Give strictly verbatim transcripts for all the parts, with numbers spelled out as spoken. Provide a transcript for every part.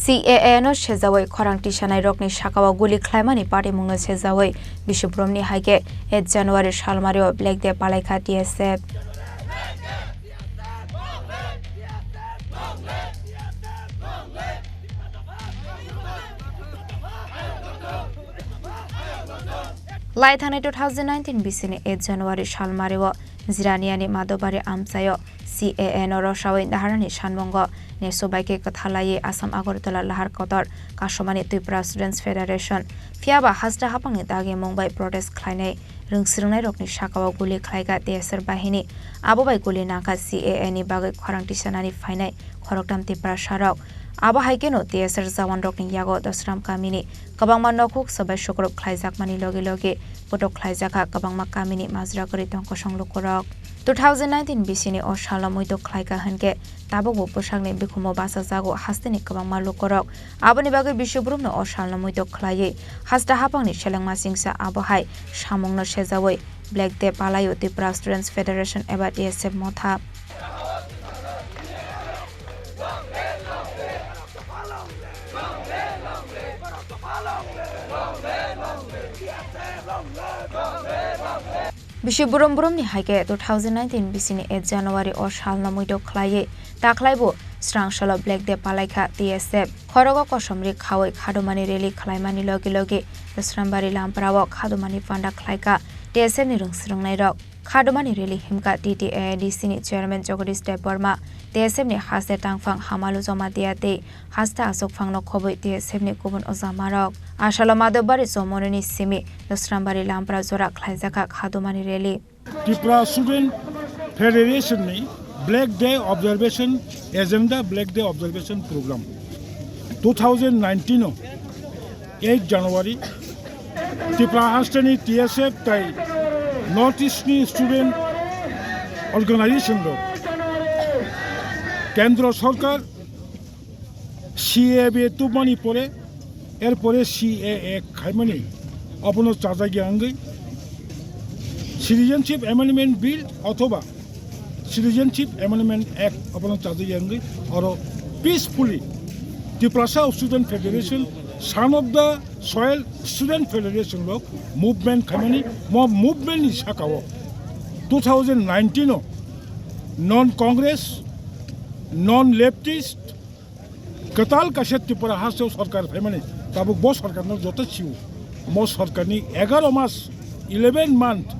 C A A no sejawi khorang tisanairokni sakao guli khlaimani patimungno sejawi Bishubromni hai khe eight January salmario Black Day palaikha T S F. Lai thangnai two thousand nineteen bisini eight January salmario Jiraniani Madhobari amchaio C A A no rwsawi Dharanani sanmungo nesu bai khe kwthalaiwi Assam Agartala lahar kotor kasumani Tripura Students Federation. Phiya ba hasta haphangni dagi mung bai protest khlainai rwngsrwngnairokni sakao guli khlaikha T S R bahini. Abo bai guli nangkha C A A ni bagwi khorang tisanani phainai khoroktham Tiprasarok. Abo hai kheno T S R jawanrokni yago Dosram kamini kwbangma nokhuk swbai sukrub khlaijakmani logi logi kotok khlaijakha kwbangma kamini majra kwrwi tong kosong lukurok. Two thousand nineteen bisini o salno muitok khlaikha hwnkhe tabukbo bwsakni bikhumo bachajago hasteni kwbangma lukurok. Aboni bagwi Bishubromno o salno muitok khlaiwi hasta haphangni selengma singsa abo hai samungno sejawi Black Day palaio Tripura Students Federation eba T S F motha. Bishubromni hai khe two thousand nineteen bisini eight January o salno muitok khlaiwi takhlaibo srang salo Black Day palaikha T S F. Khorogo kosomri khawi khadumani rally khlaimani logi logi Dosrambari Lamprao khadumani panda khlaikha T S F ni rwngsrwngnairok. Khadumani rally himkha T T A A D C ni chairman Jagadish Debbarma, T S F ni haste tangphang Hamalu Jamatia tei haste achukphangno khobwi T S F ni kubun ojamarok. Asalo Madhobari Chomoni ni simi Dosrambari Lampra jora khlaijakha khadumani rally. Tripura Student Federation ni Black Day Observation Agenda, Black Day Observation Program, two thousand nineteen o eight January Tripura hasteni T S F tai North East ni student organization rok Kendra Sorkar C A A tubmani pore, er pore C A A khaimani, obono chajagya wngwi Citizenship Amendment Bill othoba Citizenship Amendment Act obono chajagya wngwi oro peacefully Tiprasa Student Federation, son of the soil student federation rok movement khaimani, mo movement ni sakao two thousand nineteen o non Congress, non leftist, kwtal kaisa Tripura hasteo sorkar phaimani, tabuk bo sorkarno joto sio. Mo sorkarni egaroh mas, eleven month,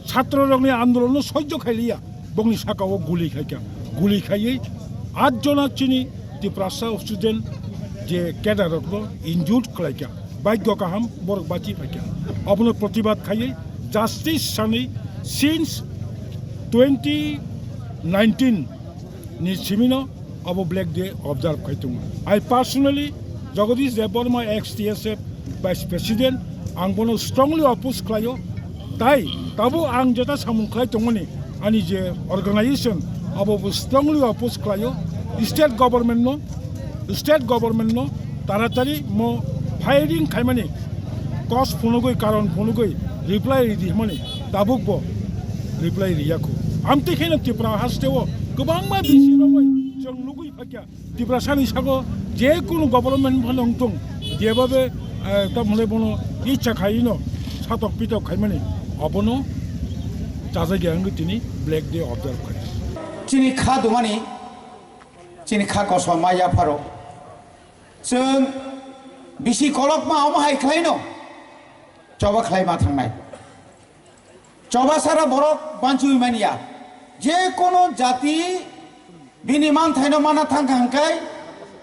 chhatrorokni andolonno sojjo khailiya, bongni sakao guli khaikha. Guli khaiwi at jona chini Tiprasa student je cadre rokno injured khlaikha. Bhagyo kaham borok bachi phaikha. Obono protibad khaiwi justice sanwi since twenty nineteen ni simino abo Black Day observe khai tongo. I personally, Jagadish Debbarma, ex T S F Vice President, ang bono strongly oppose khlaio. Tai tabuk ang jeta samung khlai tongmani, ani je organization, abo bo strongly oppose khlaio. State government no, state government no taratari mo firing khaimani cause phunugwi, karon phunugwi reply ridi hwnmani, tabuk bo reply riyakhu. Amtwi kheno Tripura hasteo kwbangma bisi romwi chwng nugwi phaikha. Tiprasani sago je kunu government phano wngthung, jebabe, eh, tamhwnle bono icha khaino satok pitok khaimani, obono chajagya wngwi tini Black Day observe khai. Chini kha dumani, chini kha kosom ma yapharo. Chwng bisi kolokma omo hai khlaino choba khlaima thangnai. Chobasara borok banchiwi manya. Je kono jati bini manthaino mana thangkha hwnkhe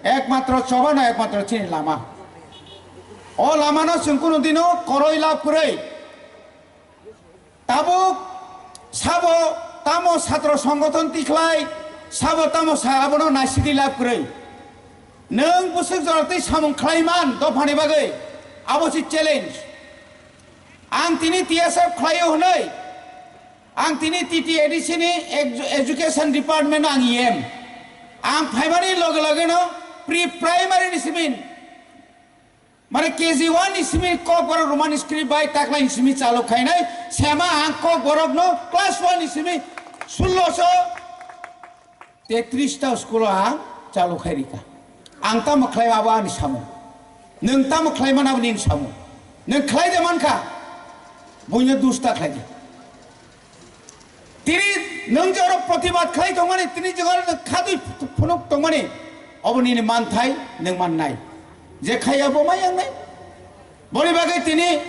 ekmatro chobano ekmatro chini lama. O lamano chwng kunu dino koroi lab kwrwi. Tabuk sabo tamo satro songgothon tikhlai, sabo tamo sa abono naisidi lab kwrwi. Nwng bwswk jora twi samung khlai man dophani bagwi, abo se challenge. Ang tini T S F khlaio hwnwi, ang tini T T A D C ni edu-, education department ang E M. Ang phaimani loge loge no pre-primary ni simi, mane K G one ni simi Kokborok Roman script bai taklai ni simi chalu khainai, sema ang Kokborok no class one ni simi sullo so tetris ta school o ang chalu khai rika. Ang tamo khlai abo ani samung. Nwng tamo khlai man abo nini samung. Nwng khlai de mankha, buino dusta khlai de. Tini nwng je oro protibad khlai tongmani, tini je oro nwng khadui phunuk tongmani, obo nini manthai, nwng mannai. Je khai abo ma yangnai. Boni bagwi tini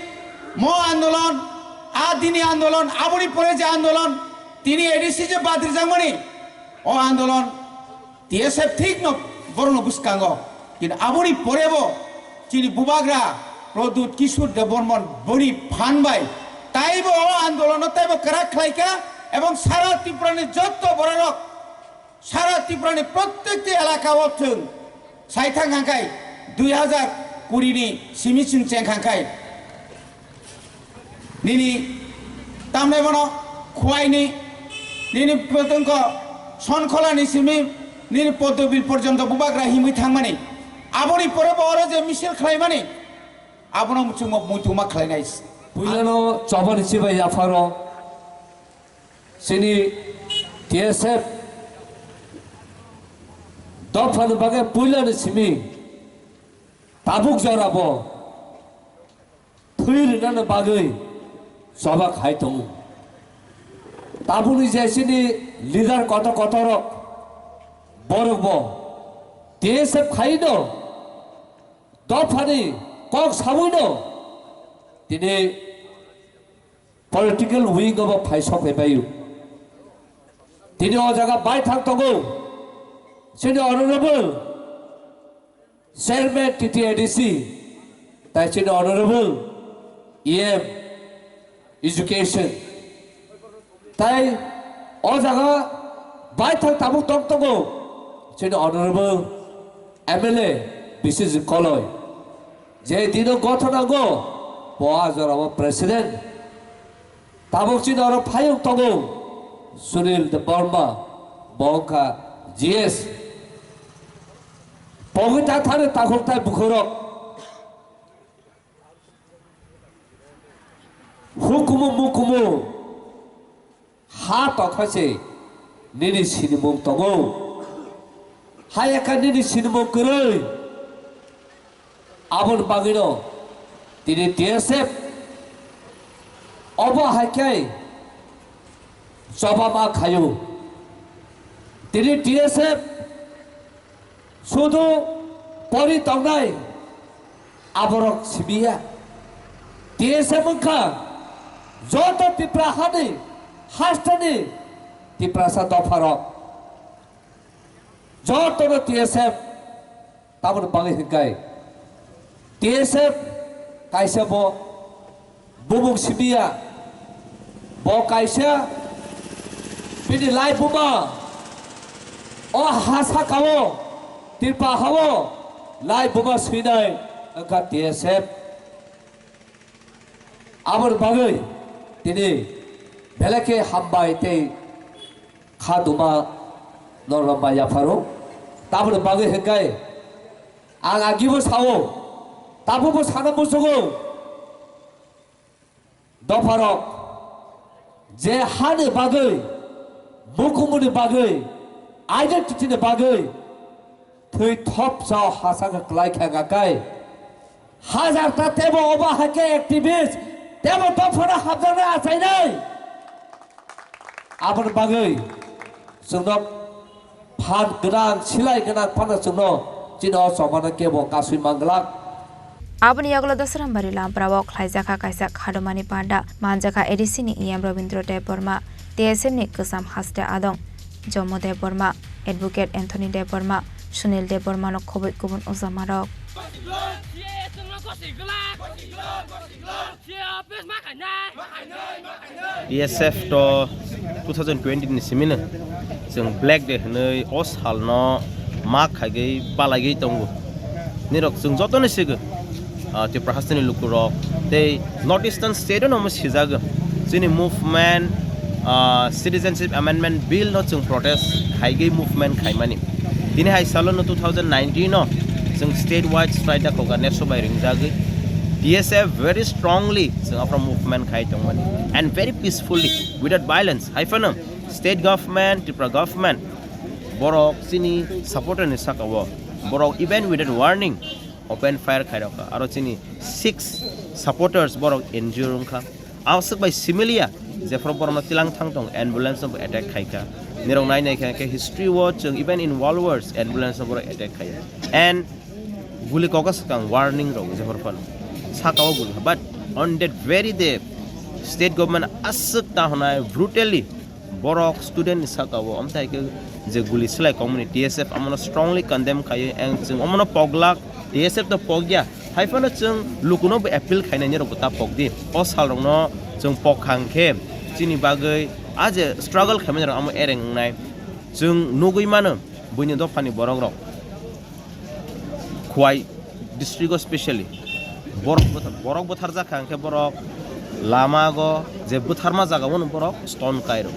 mo andolon, a dini andolon, aboni pore je andolon, tini A D C je badrijakmani, o andolon T S F thikno borokno bwskango. Kintu aboni porebo chini bubagra Pradyut Kishore Debbarman boni phan bai taibo o andolono taibo kwrak khlaikha, ebong sara Tripurani jotto bororok, sara Tripurani prottekti elaka o chwng saithang hangkai dui hazar kuri ni simi chwng cheng hangkai. Nini tamnai bono Khwaini, nini potongko Sonkholani simi, nini Poddobil porjonto bubagra himwi thangmani. Aboni pore bo oro je misil khlaimani, abono muchungo muituma khlainai. Puilano chobani chibai yapharo chini T S F dophani bagwi puilani simi tabuk jorabo thwi rwnani bagwi choba khai tongo. Tabukni je chini leader kotor kotorrok borokbo T S F khaino dophani kok sabwino tini political wing obo phai sok phai paio. Tini o jaga bai thang tongo chini honorable chairman T T A D C, tai chini honorable E M education, tai o jaga bai thang tabuk tong tongo chini honorable M L A Biswajit Koloi, je dino gothon nango, bo a jorao president. Tabuk chini oro phayung tongo Sunil Debbarma, bo wngkha G S. Pogwi ta thani takhuk tai bukhurok. Hukumu mukumu ha tokha se nini sinimung tongo. Hayakha nini sinimung kwrwi. Aboni bagwino tini T S F obo hai khe choba ma khaio. Tini T S F sudu pori tongnai aborok sibiya. T S F wngkha joto Tipra hani hasteni Tiprasa dopharok. Jotono T S F tamoni bagwi hwnkhe T S F kaisa bo bumung simiya, bo kaisa bini lai buma o ha sakao Tripura hao lai buma swinai wngkha T S F. Aboni bagwi tini belai khe hambai tei kha duma norok bai yapharo. Taboni bagwi hwnkhe ang agibo sao, tabukbo sana muchungo. Dopharok je hani bagwi, mukumuni bagwi, identity ni bagwi thwi thopsa o hasa khe kwlai khe ngakai. Hajar ta tebo obo hai khe activist tebo dophano hapjaknai achainai. Aboni bagwi chwngno phan gwnang, silai gwnang phano chwngno chini o chobano kebo kasui manglak. Aboni yagulo Dosrambari Lamprao khlaijakha kaisa khadomani panda, manjakha A D C ni E M Robindra Debbarma, T S F ni Kwcham Haste Adong, Jomo Debbarma, Advocate Anthony Debbarma, Sunil Debbarma no khoboi kubun ujamarok. T S F to two thousand twenty ni simino chwng Black Day hwnwi o salno ma khaigwi balaigwi tongo. Nirok chwng jotono sigo, ah, Tripura hasteni lukurok tei North Eastern state-o no omo sijago. Chini movement, ah, Citizenship Amendment Bill no chwng protest khaigwi movement khaimani. Tini hai salono two thousand nineteen-o chwng statewide strike dakhoga next bai ringjagwi. T S F very strongly chwng aphano movement khai tongmani and very peacefully, without violence. Hai phano state government, Tripura government borok chini supporter ni saka o. Borok even without warning open fire khairokha. Aro chini six supporters borok injure wngkha. Aswk bai similia jephru borokno tilang thang tong ambulance no attack khaikha. Nirok nai nai kha khe history o chwng even in World Wars ambulance no borok attack khaiya. And guli koka swkang warning rok jephru phano saka o guli. But on that very day state government aswk ta hwnai brutally borok student ni saka o, amtwi hai khe je guli swlai kongmani T S F amono strongly condemn khaio, and chwng omono poglak, T S F to pogya. Hai phano chwng lukuno bo appeal khainai nirok bo ta pokdi. O sal rokno chwng pok khang khe chini bagwi a je struggle khaimani rok amo ereng wngnai. Chwng nugwi mano buini dophani borok rok. Khwai district o specially borok bwthar-, borok bwtharjak kha hwnkhe borok lama go je bwtharma jaga o borok stone kairo.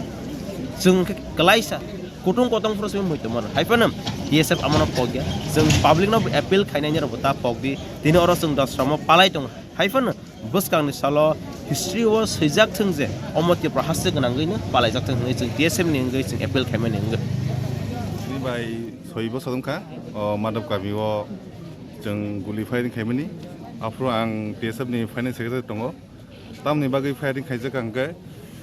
Chwng hwnkhe kwlaisa kutung kotong phuru simi muitu mano. Hai phano T S F amono pokya. Chwng public no appeal khainai nirok bo ta pokdi. Tini oro chwng dosramo palai tongo. Hai phano bwskangni salo history o swijak thung je omo Tripura haste gwnangwino palaijak thung hwnwi chwng T S F ni wngwi chwng appeal khaimani wngwi. Chini bai soi bosor wngkha, o Madhab kami o chwng guli firing khaimani. Aphuru ang T S F ni finance secretary tongo. Tamni bagwi firing khaijak ang khe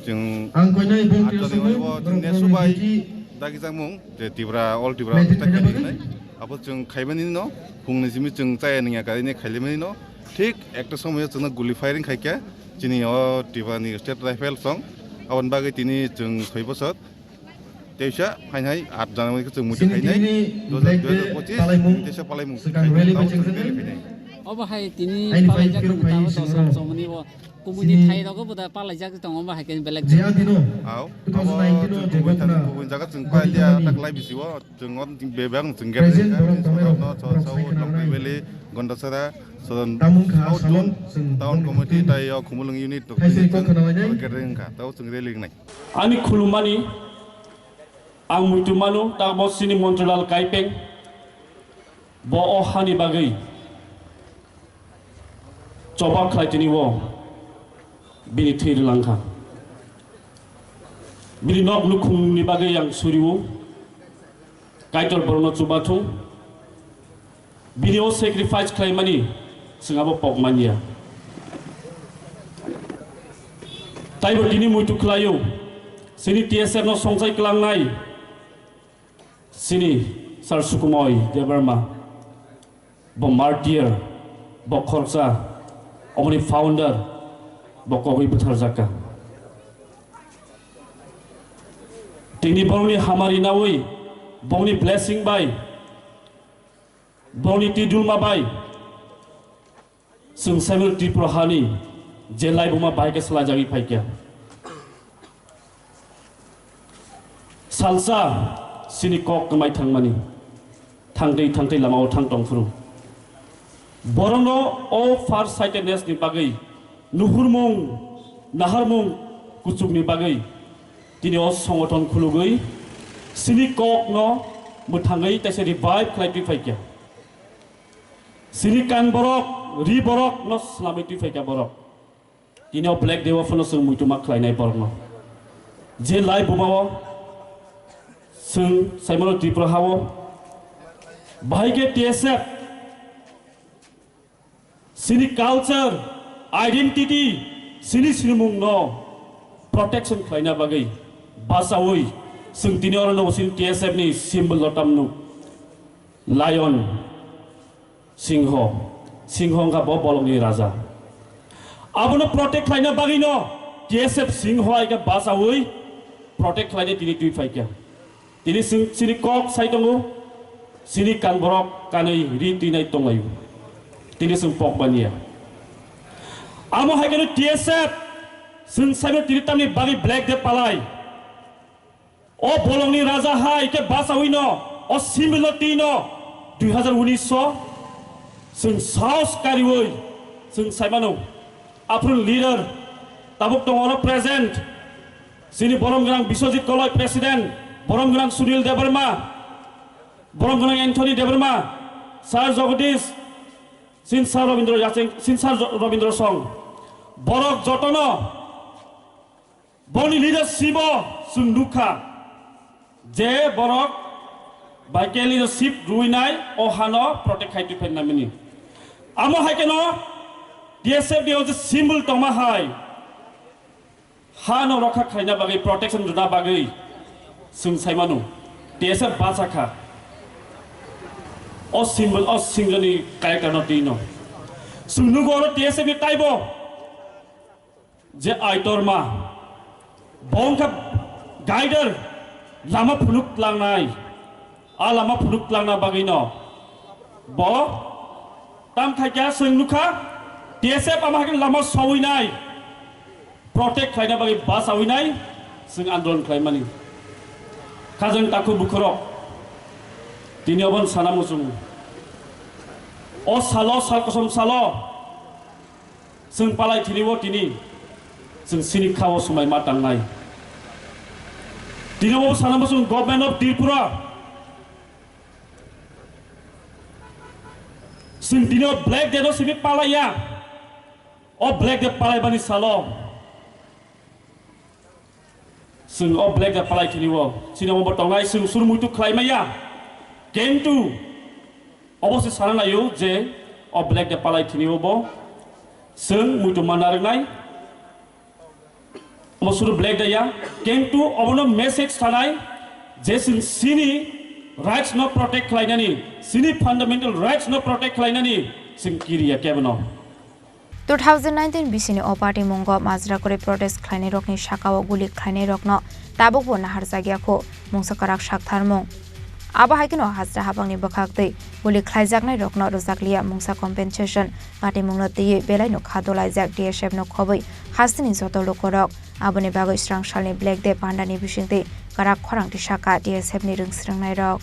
chwng Ang koinai bong atani tiro bai o chwng nesu bai dagi jakmung je Tripura, all Tripura United attack khaimani. Aphuru chwng khaimani no, phungni simi chwng chaya ningya karini khailimani no. Thik ekta somoyo chwngno guli firing khaikha chini o Tripura ni state rifle song. Aboni bagwi tini chwng soi bosor teisa phainai at January khe chwng muitu khainai. Dui hajar pochisni teisa palaimung swkang rally bai chwng khainai. Obo hai tini palaijak tabo dosram somoni bo kumuni thai rogo bo da palaijak tongo, obo hai khe belek. Au, abo chwng kubui thani kubui jaga chwng pailiya tak lai bisi o. Chwng o bebak chwng gere no so so Longpui Valley, Gondasara, so South Zone, Town Committee tai o Khumulwng unit to gere wngkha tao chwng rally wngnai. Ani khulumani ang muitu mano tabo sini Montrilal Kaipeng bo o hani bagwi choba khlai tini o bini thwi rwlangkha. Bini nok nukhungni bagwi ang suriwo. Kaitor borokno chubathung. Bini o sacrifice khlaimani chwng abo pok manya. Taibo tini muitu khlaio. Chini T S F no songchai klangnai. Chini Sir Sukumoi Debbarma. Bo martyr, bo khoroksa, oboni founder, bo kogwi bwtharjakha. Tini borokni hamari nawi, bongni blessing bai, bongni twi dulma bai, chwng Saimano Tripura hani je laibuma bai khe swlaijagwi phaikha. Salsa chini kok kwmai thangmani, thangtwi thangtwi lamao thang tongphuru. Borokno o far sightedness ni bagwi nuhurmung, naharmung kuchukni bagwi tini o songothon khulugwi chini kokno mwthangwi taisa revive khlai twi phaikha. Chini kan borok, ri borok no swnamwi twi phaikha borok. Tini o Black Day o phano chwng muitu ma khlainai borokno. Je lai buma o chwng Saimano Tripura ha o bahai khe T S F chini culture, identity, chini sinimung no protection khlaina bagwi bachaui chwng tini oro no chini T S F ni symbol no tamno lion. Singho, Singho wngkha bo bolongni raja. Abono protect khlaina bagwino T S F Singho hai khe bachaui protect khlainai tini twi phaikha. Tini chwng chini kok sai tongo, chini kan borok kanwi ri twinai tonglaio. Tini chwng pok manya. Amo hai kheno T S F chwng saibo tini tamni bagwi Black Day palai. O bolongni raja hai khe bachawino o similo tino dui hazar unis o chwng saos kariwi chwng saimano. Aphuru leader tabuk tongo oro present, chini borom gwnang Biswajit Koloi president, borom gwnang Sunil Debbarma, borom gwnang Anthony Debbarma, Sir Jagadish, Sir Rabindra Yacheng, Sir Rabindra Song, borok jotono Boni leadership o chwng nukha je borok Bai khe leadership rwinai o hano protect khai twi phainai mani. Amo hai kheno T S F ni o je symbol tongma hai hano rokha khlaina bagwi, protection rwna bagwi chwng sai mano T S F bacha kha. O symbol, o singjoni character no twi no. Chwng nugo oro T S F ni taibo je Aitorma, bo wngkha guider, lama phunuk tlangnai. A lama phunuk tlangna bagwino bo tam khaikha, chwng nukha T S F ama hakhe lama sawinai, protect khlaina bagwi bachawinai chwng andolon khlaimani. Khajang takhuk bukhurok, tini obon sana muchungo. O salo, sal kosom salo, chwng palai thini o tini chwng sini kha o swmai ma tangnai. Tini o sana muchung Government of Tripura. Chwng tini o Black Day no simi palaiya. O Black Day palaibani salo chwng o Black Day palai thini o. Chini omo bo tongnai chwng suru muitu khlai maya. Kintu obo se sana naio je o Black Day palai thini o bo chwng muitu manna rwngnai. Omo suru Black Day ya, kintu obono message thanai je chwng sini rights no protect khlainani, sini fundamental rights no protect khlainani chwng kiriya kebono. Two thousand nineteen bisini o party mungo majra kwrwi protest khlainai rokni sakao guli khlainai rokno tabukbo naharjakya kho, mungsa kwrak saktharmung. Abo hai kheno hajra habangni bwkhak twi guli khlaijaknai rokno rwjakliya mungsa compensation, katimungno twiwi belaino kha dolaijak D S F no khobwi hasteni joto lukurok. Aboni bagwi srang salni Black Day pandani bisingtwi kwrak khorang tisaka D S F ni rwng srwngnairok.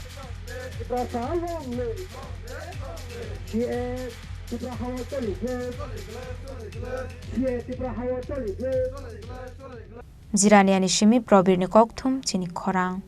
Jiraniani simi Probirni kokthum chini khorang.